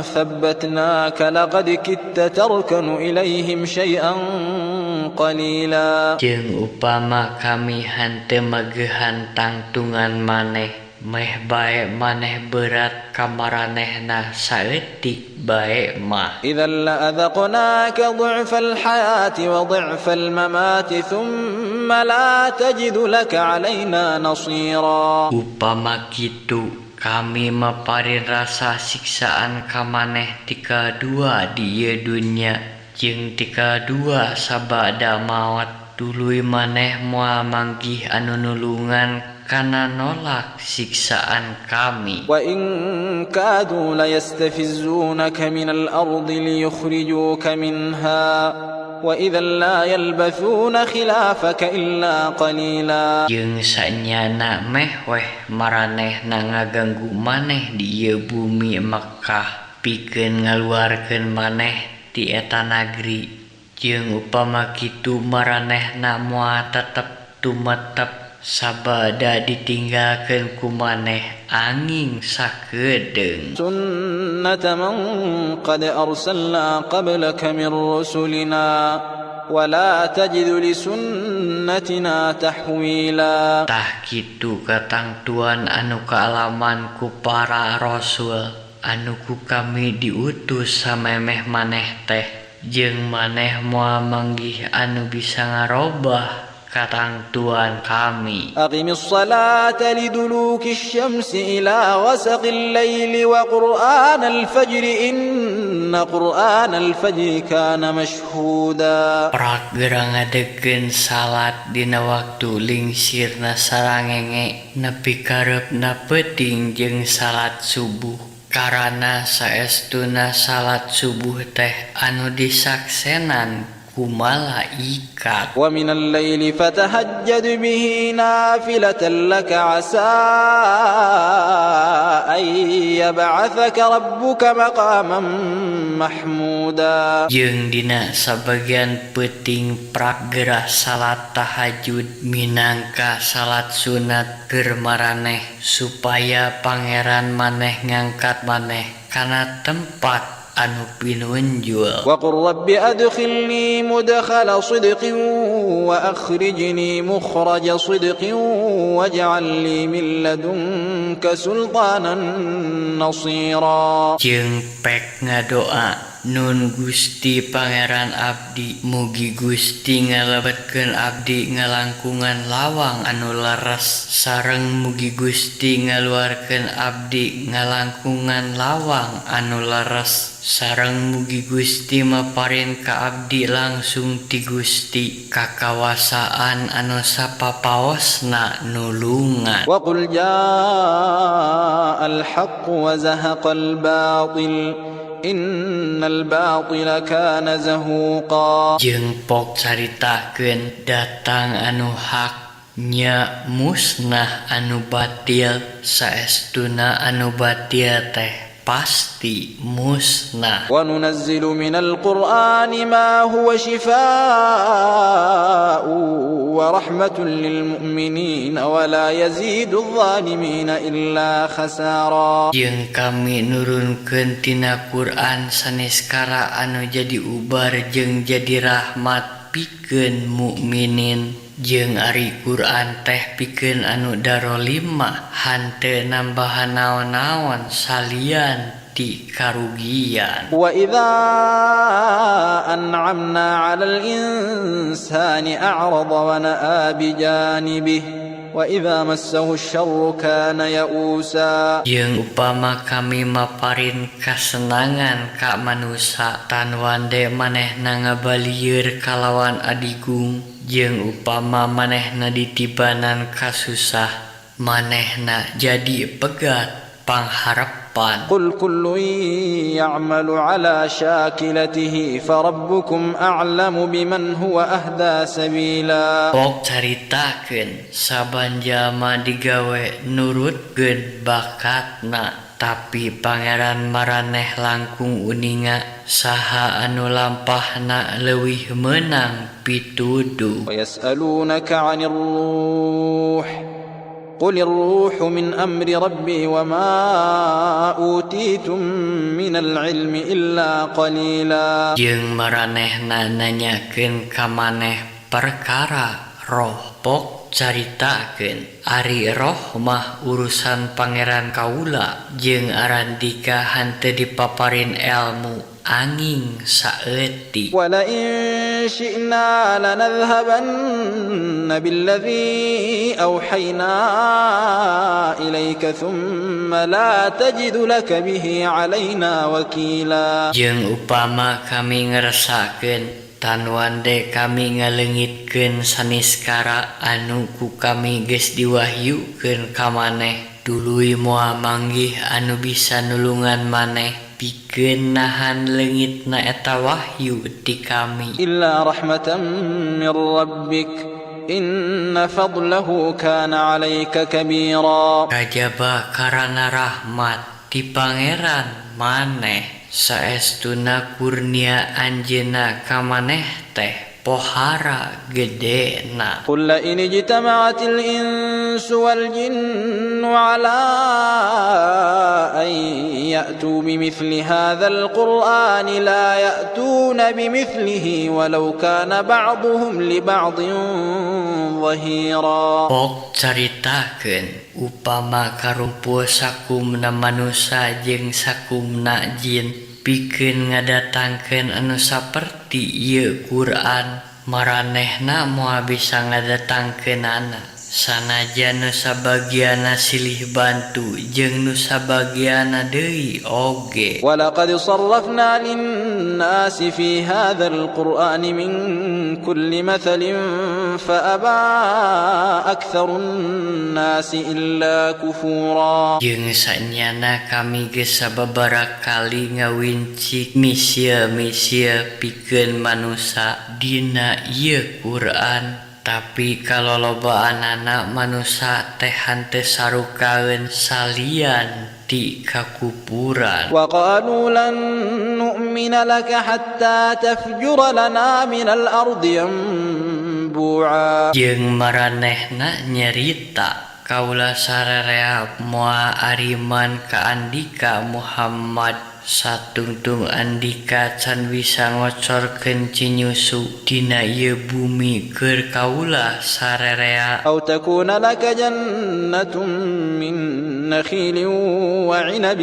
thabbatnaka laqad kitta tarkanu ilaihim syai'an qalila. Jeung upama kami henteu magehan tangtungan maneh meh bae maneh berat ka maranehna saeutik bae mah. Idzan la adzaqnaka dhi'fal hayati wa dhi'fal mamati thumma la tajidu laka 'alaina nasira. Upama kitu kami maparin rasa siksaan ka maneh tika dua di ieu dunya jeung tika dua sabada maot tuluy maneh moal manggih anu nulungan Kana nolak siksaan kami. وإن كادوا ليستفزونك من الأرض ليخرجوك منها وإذا لا يلبثون خلافك إلا قليلا. Jeung sanyana meh weh maranehna ngaganggu maneh di ieu bumi Mekkah pikeun ngaluarkeun maneh ti eta nagri, jeung upama kitu maranehna moal tetep tumetep sabada ditinggalkeun ku maneh angin sakedeung. سنة من قد أرسلنا قبلك من رسلنا ولا تجد لسنتنا تحويلا. Tah kitu katangtuan anu kaalaman ku para rasul anu ku kami diutus samemeh maneh teh, jeung maneh moal manggih anu bisa ngarobah katangtuan kami. أقم الصلاة لدلوك الشمس إلى غسق الليل وقرآن الفجر إن قرآن الفجر كان مشهودا. Prak geura ngadegkeun salat dina waktu lingsirna sarangenge nepi ka reupna peuting jeung salat subuh, karana saestuna salat subuh teh anu disaksenan ku malaikat. ومن الليل فتهجد به نافلة لك عسى أن يبعثك ربك مقاما محمودا. Jeung dina sabagian peuting prak geura salat tahajud minangka salat sunat keur maraneh supaya pangeran maneh ngangkat maneh kana tempat anu pinunjul. وقل رب أدخلني مدخل صدق وأخرجني مخرج صدق واجعل لي من لدنك سلطانا نصيرا. Jeung pek ngadoa, Nun Gusti Pangeran abdi, mugi Gusti ngalebetkeun abdi ngalangkungan lawang anu leres, sareng mugi Gusti ngaluarkeun abdi ngalangkungan lawang anu leres, sareng mugi Gusti maparin ka abdi langsung ti Gusti kakawasaan anu sapapaosna nulungan. وقل جاء الحق وزهق الباطل إن الباطل كان زهوقا. Jeung pok caritakeun, datang anu hak, nya musnah anu batil, saestuna anu batil teh pasti musnah. وننزل من القرآن ما هو شفاء ورحمة للمؤمنين ولا يزيد الظالمين إلا خسارا. Jeung kami nurunkeun tina Quran saneskara anu jadi ubar jeung jadi rahmat pikeun mukminin, jeung ari Quran teh pikeun anu darolim mah henteu nambahan naon-naon salian ti karugian. وإذا أنعمنا على الإنسان أعرض ونأى بجانبه وإذا مسه الشر كان يئوسا. Jeung upama kami maparin kasenangan ka manusa, tan wande manehna ngabalieur kalawan adigung, jeung upama manehna ditibanan kasusah, manehna jadi pegat pangharepan. قل كل يعمل على شاكلته فربكم أعلم بمن هو أهدى سبيلا. Pok caritakeun, saban jalma digawe nurutkeun bakatna, tapi pangeran maraneh langkung uninga saha anu lampahna leuwih meunang pituduh. ويسألونك عن الروح قل الروح من أمر ربي وما أوتيتم من العلم إلا قليلا. Jeung maranehna nanyakeun ka maneh perkara roh, pok caritakeun, ari roh mah urusan pangeran kaula, jeung arandika henteu dipaparin elmu angin saeutik. ولئن شئنا لنذهبن بالذي أوحينا إليك ثم لا تجد لك به علينا وكيلا. Jeung upama kami ngeresakeun, Tanwande kami ngaleungitkeun saniskara anu ku kami geus diwahyukeun ka maneh tuluy moal manggih anu bisa nulungan maneh pikeun nahan leungitna eta wahyu ti kami. إلا رحمة من ربك إن فضله كان عليك كبيرا. Kajaba karana rahmat ti Pangeran maneh, saestuna kurnia Anjeunna ka maneh teh pohara gedena. قل لئن اجتمعت الإنس والجن على أن يأتوا بمثل هذا القرآن لا يأتون بمثله ولو كان بعضهم لبعض ظهيرا. Pok caritakeun upama karumpul sakumna manusa jeung sakumna jin pikeun ngadatangkeun anu saperti ieu Quran, maranehna moal bisa ngadatangkeunana sanajan nu sabagianna silih bantu jeung nu sabagianna deui oge. ولقد صرفنا للناس في هذا القرآن من كل مثل فأبى أكثر الناس إلا كفورا. Jeung sanyana kami geus sababaraha kali ngawincik misil-misil pikeun manusa dina ieu Quran, tapi kalolobaanana manusa teh henteu sarukaeun salian ti kakupuran. وقالوا لن نؤمن لك حتى تفجر لنا من الأرض ينبوعا. Jeung maranehna nyerita, "Kaula sararea moal ariman ka andika Muhammad satungtung andika can bisa ngocorkeun cinyusu dina ieu bumi keur kaula sararea." أو تكون لك جنة من نخيل وعنب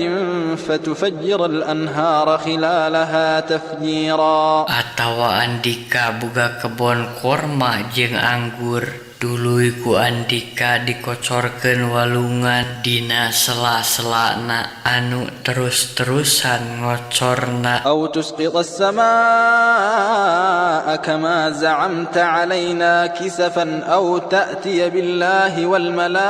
فتفجر الأنهار خلالها تفجيرا. Atawa andika boga kebon korma jeung anggur, tuluy ku andika dikocorkeun walungan dina sela-selana anu terus-terusan ngocorna. أو تسقط السماء كما زعمت علينا كسفا أو تأتي بالله والملائكة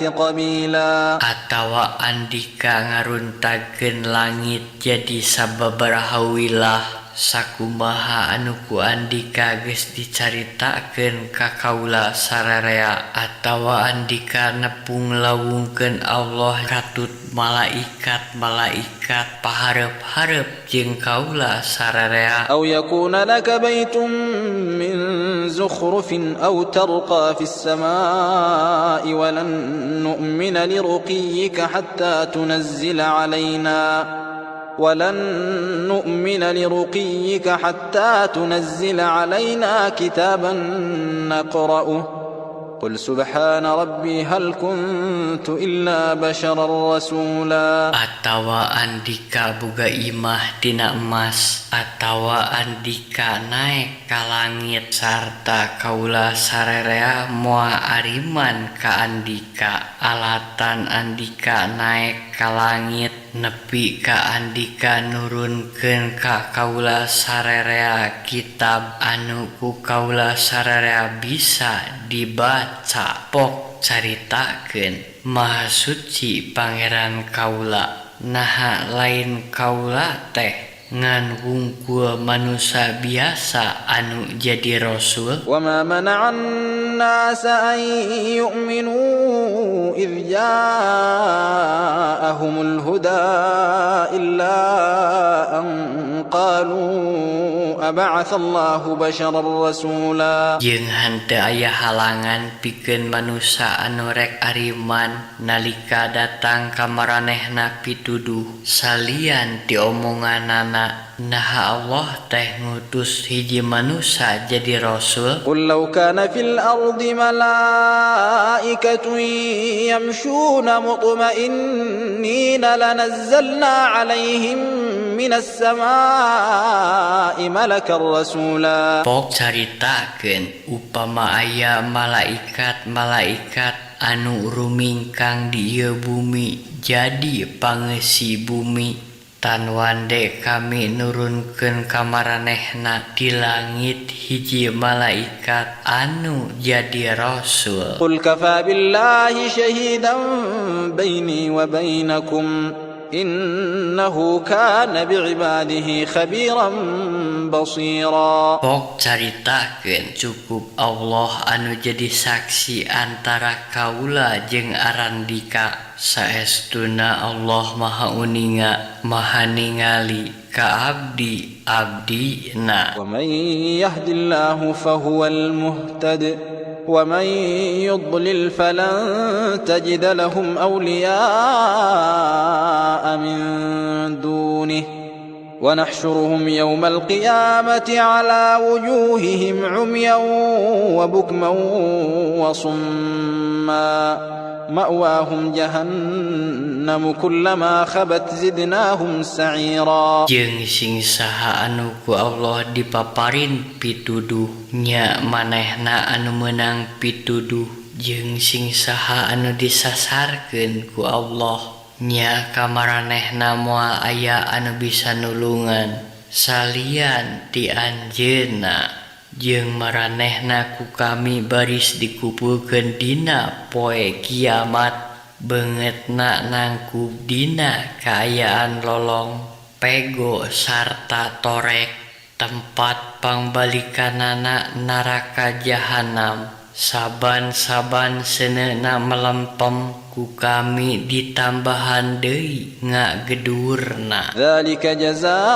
قبيلا. Atawa andika ngaruntagkeun langit jadi sababaraha wilah sakumaha anu ku andika geus dicaritakeun ka kaula sararea, atawa andika nepung lawungkeun Allah katut malaikat-malaikat pahareup-hareup jeung kaula sararea. أو يكون لك بيت من زخرف أو ترقى في السماء ولن نؤمن لرقيك حتى تنزل علينا ولن نؤمن لرقيك حتى تنزل علينا كتابا نقرأه قل سبحان ربي هل كنت إلا بشرا رسولا. Atawa andika boga imah tina emas, atawa andika naek ka langit, sarta kaula sararea moal ariman ka andika alatan andika naek ka langit nepi ka andika nurunkeun ka kaula sararea kitab anu ku kaula sararea bisa dibaca. Pok caritakeun, Maha Suci Pangeran kaula, naha lain kaula teh ngan wungkul manusa biasa anu jadi rasul. وما منع الناس أن يؤمنوا إذ جاءهم الهدى إلا أن قالوا أبعث الله بشرا رسولا. Jeung henteu aya halangan pikeun manusa anu rek ariman nalika datang ka maranehna pituduh salian ti omonganana, "Naha Allah teh ngutus hiji manusa jadi rasul?" قل لو كان في الأرض ملائكة يمشون مطمئنين لنزلنا عليهم من السماء ملكا رسولا. Pok caritakeun upama aya malaikat-malaikat anu rumingkang di ieu bumi jadi pangeusi bumi, Tan wande kami nurunkeun ka maranehna di langit hiji malaikat anu jadi rasul. Qul kafa billahi syahidan baini wa bainakum innahu kana bi'ibadihi khabiran basira. Pok caritakeun cukup Allah anu jadi saksi antara kaula jeung arandika. Saestuna Allah maha uninga maha ningali ka abdi abdina. Wa man yahdillahu fahuwal muhtad wa man yudlil falan tajid lahum awliya'a min dunihi wa nahsyuruhum yawmal qiyamati ala wujuhihim 'umyan wa bukman wa summa ma'wahum jahannam kullama khabat zidnahum sa'ira. Jeung sing saha anu ku Allah dipaparin pituduh nya manehna anu meunang pituduh, jeung sing saha anu disasarkeun ku Allah nya kamaranehna moal aya anu bisa nulungan salian ti anjeunna. Jeung maranehna ku kami baris dikumpulkeun dina poe kiamat, beungeutna nangkub dina kaayaan lolong pego sarta torek, tempat pangbalikanana neraka jahanam. Saban-saban seuneuna melempem ku kami ditambahan deui ngagedurna. Dzalika jazaohum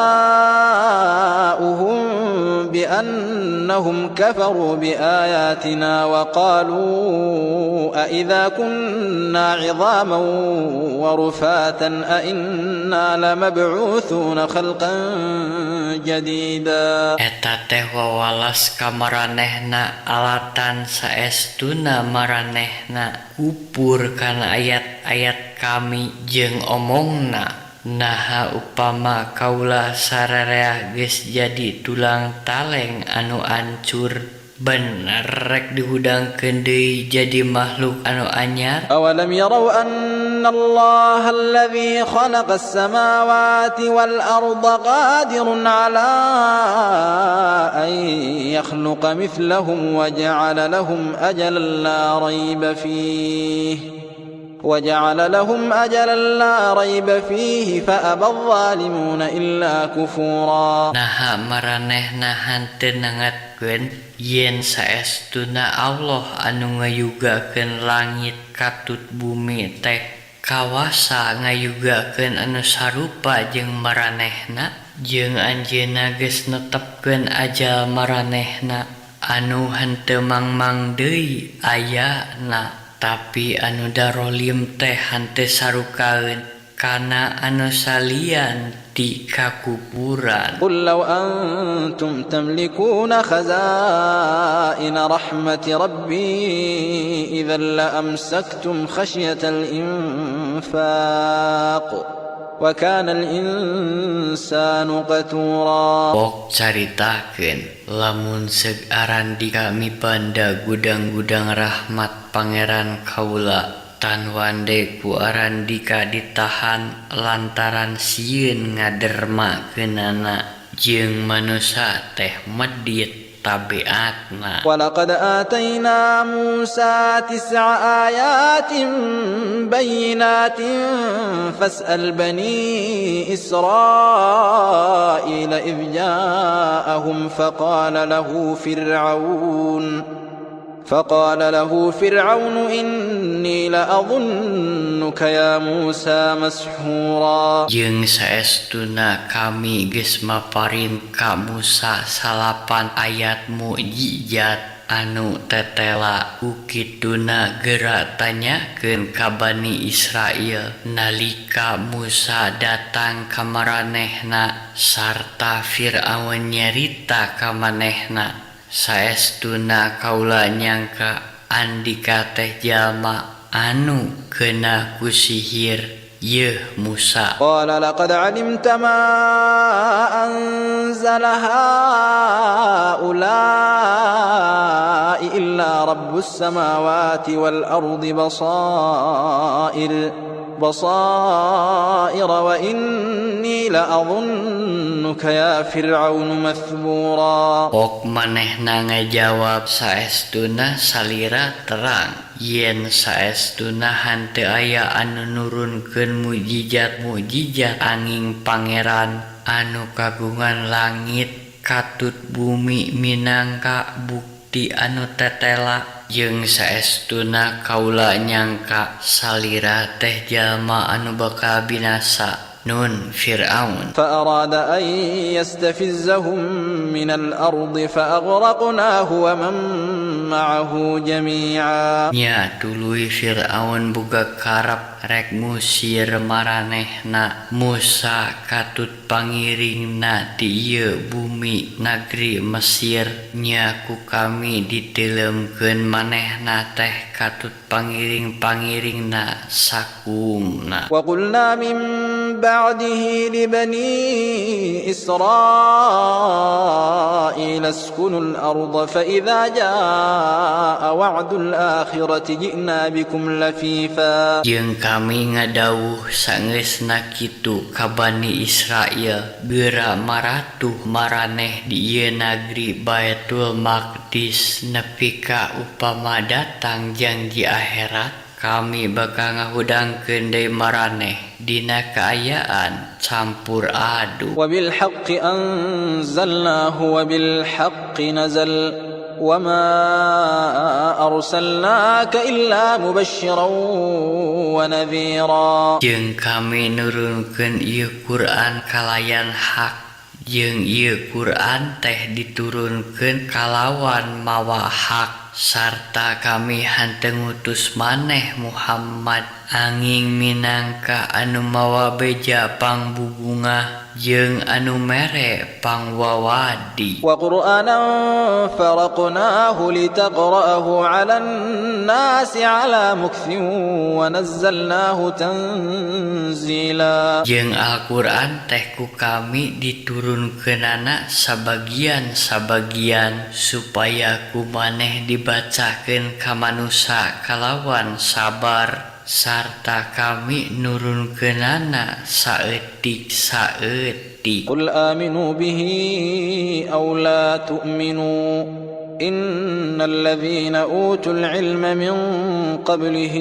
bi annahum kafaru bi ayatina wa qalu a idza kunna 'idhaman wa rufatan a inna lamab'utsuna khalqan jadida. Eta teh wawalas ka maranehna alatan saestuna maranehna kupur kana ayat-ayat kami jeung omongna. Naha upama kaula sarerea geus jadi tulang taleng anu ancur, bener rek dihudangkeun deui jadi makhluk anu anyar. Awalam yarau anna Allaha alladzi khalaqa as-samawati wal arda qadirun ala an yakhluqa mithlahum wa ja'ala lahum ajalan la rayba fihi وجعل لهم أجلا لا ريب فيه فأبى الظالمون إلا كفورا. Naha maranehna henteu nangatkeun yen saestuna Allah anu ngayugakeun langit katut bumi teh kawasa ngayugakeun anu sarupa jeung maranehna, jeung anjeunna geus netepkeun ajal maranehna anu henteu mangmang deui ayana. Tapi anu darolim teh henteu sarukaeun kana anu salian ti kakupuran. Qul law antum tamlikuna khaza'ina rahmati rabbi idzan la amsaktum khashyatal infaq wa kana al-insanu qatura. Pok caritakeun lamun seug arandika mibanda gudang-gudang rahmat Pangeran kaula, tan wande ku arandika ditahan lantaran sieun ngadermakeunana jeung manusa teh medit tabiatna. Walaqad atayna Musa tis'a ayatin bayyinatin fas'al bani Israila idh ja'ahum faqala lahu Fir'aun inni la'adhunnuka ya Musa mashura. Jeung saestuna kami geus maparin ka Musa salapan ayat mukjizat anu tetela ku kituna geura tanyakeun ka Bani Israil nalika Musa datang ka maranehna sarta Fir'aun nyarita ka manehna. Saestuna kaula nyangka andika teh jalma anu kena ku sihir yeuh Musa. Qala laqad alimta ma anzala haula'i illa rabbus samawati wal ardi basair بصائر وإني لأظنك يا فرعون مثبورا. Pok manehna ngajawab saestuna salira terang yen saestuna henteu aya anu nurunkeun mukjizat-mukjizat angin pangeran anu kagungan langit katut bumi minangka bukti anu tetela jeung saestuna kaula nyangka salira teh jalma anu bakal binasa nun Fir'aun. فأراد أن يستفزهم من الأرض فأغرقناه ومن معه جميعا. Nya tuluy Fir'aun boga karep rek ngusir maranehna Musa katut pangiringna ti ieu bumi nagri Mesir nya ku kami diteuleumkeun manehna teh katut pangiring-pangiringna sakumna. وقلنا من بعده لبني إسرائيل اسكنوا الأرض فإذا جاء وعد الآخرة جئنا بكم لفيفا. Jeung kami ngadawuh sangeusna kitu ka Bani Israil geura maratuh maraneh di ieu nagri Baitul Maqdis nepi ka upama datang janji akhirat kami bakal ngahudangkeun deui maraneh dina kaayaan campur aduk. وبالحق أنزلناه وبالحق نزل وما أرسلناك إلا مبشرا ونذيرا. Jeung kami nurunkeun ieu Quran kalayan hak jeung ieu Quran teh diturunkeun kalawan mawa hak sarta kami henteu ngutus maneh Muhammad angin minangka anu mawa beja pangbubungah jeung anu mere pangwawadi. وقرآنا فرقناه لتقرأه على الناس على مكث ونزلناه تنزيلا. Jeung Al-Qur'an teh ku kami diturunkeunana sabagian-sabagian supaya ku maneh dibacakeun ka manusa kalawan sabar sarta kami nurunkeunana saeutik-saeutik. قل آمنوا به أو لا تؤمنوا إن الذين أوتوا العلم من قبله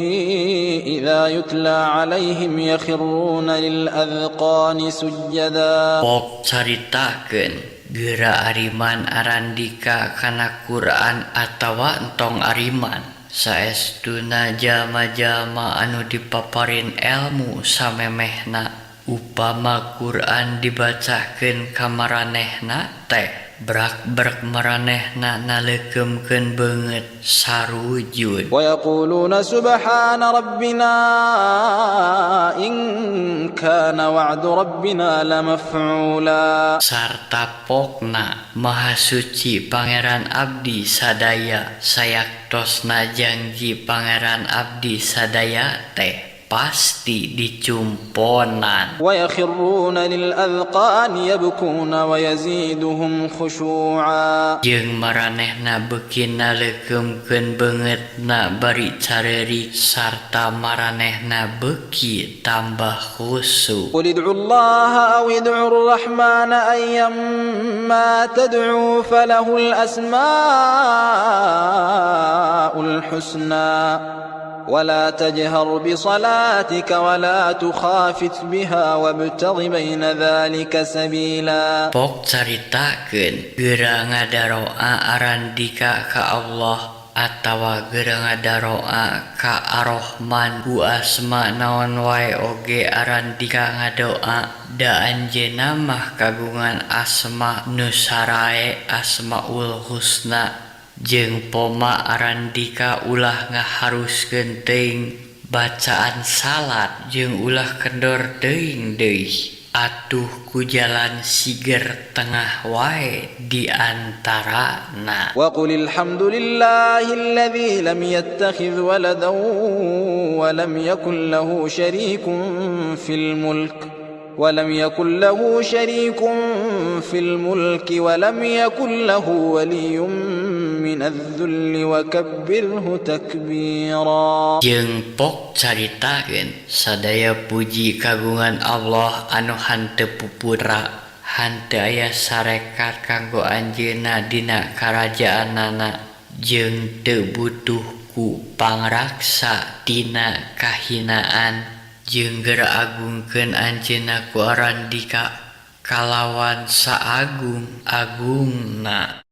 إذا يتلى عليهم يخرون للأذقان سجدا. Pok caritakeun geura ariman arandika kana Quran atawa entong ariman saestuna jalma-jalma anu dipaparin elmu samemehna upama Quran dibacakeun ka maranehna teh brak-brak maranehna naleukeumkeun beungeut sarujud. ويقولون سبحان ربنا إن كان وعد ربنا لمفعولا. Sarta pokna maha suci Pangeran abdi sadaya sayaktosna janji Pangeran abdi sadaya teh pasti dicumponan. ويخرون للأذقان يبكون ويزيدهم خشوعا. Jeung maranehna beuki naleukeumkeun beungeutna bari careurik sarta maranehna beuki tambah khusyuk. قل ادعوا الله أو ادعوا الرحمن أيما تدعوا فله الأسماء الحسنى ولا تجهر بصلاتك ولا تخافت بها وابتغ بين ذلك سبيلا. Pok caritakeun geura ngadaroa arandika ka Allah atawa geura ngadaroa ka Ar-Rahman ku asma naon wae oge arandika ngadoa da anjeunna mah kagungan asma nu sarae Asmaul Husna. Jeung poma arandika ulah ngaharuskeun teuing bacaan salat jeung ulah kendor teuing deui atuh ku jalan siger tengah wae di antarana. Wa qulil hamdulillahilladzi lam yattakhidh waladan wa lam yakul lahu syarikun fil mulk ولم يكن له شريك في الملك ولم يكن له ولي من الذل وكبره تكبيرا. Jeung pok caritakeun sadaya puji kagungan Allah anu hanteu puputra, hanteu aya sarekat kanggo Anjeunna dina karajaanana, jeung teu butuh ku pangraksa tina kahinaan, jeung gera agungkeun Anjeunna ku arandika kalawan saagung-agungna.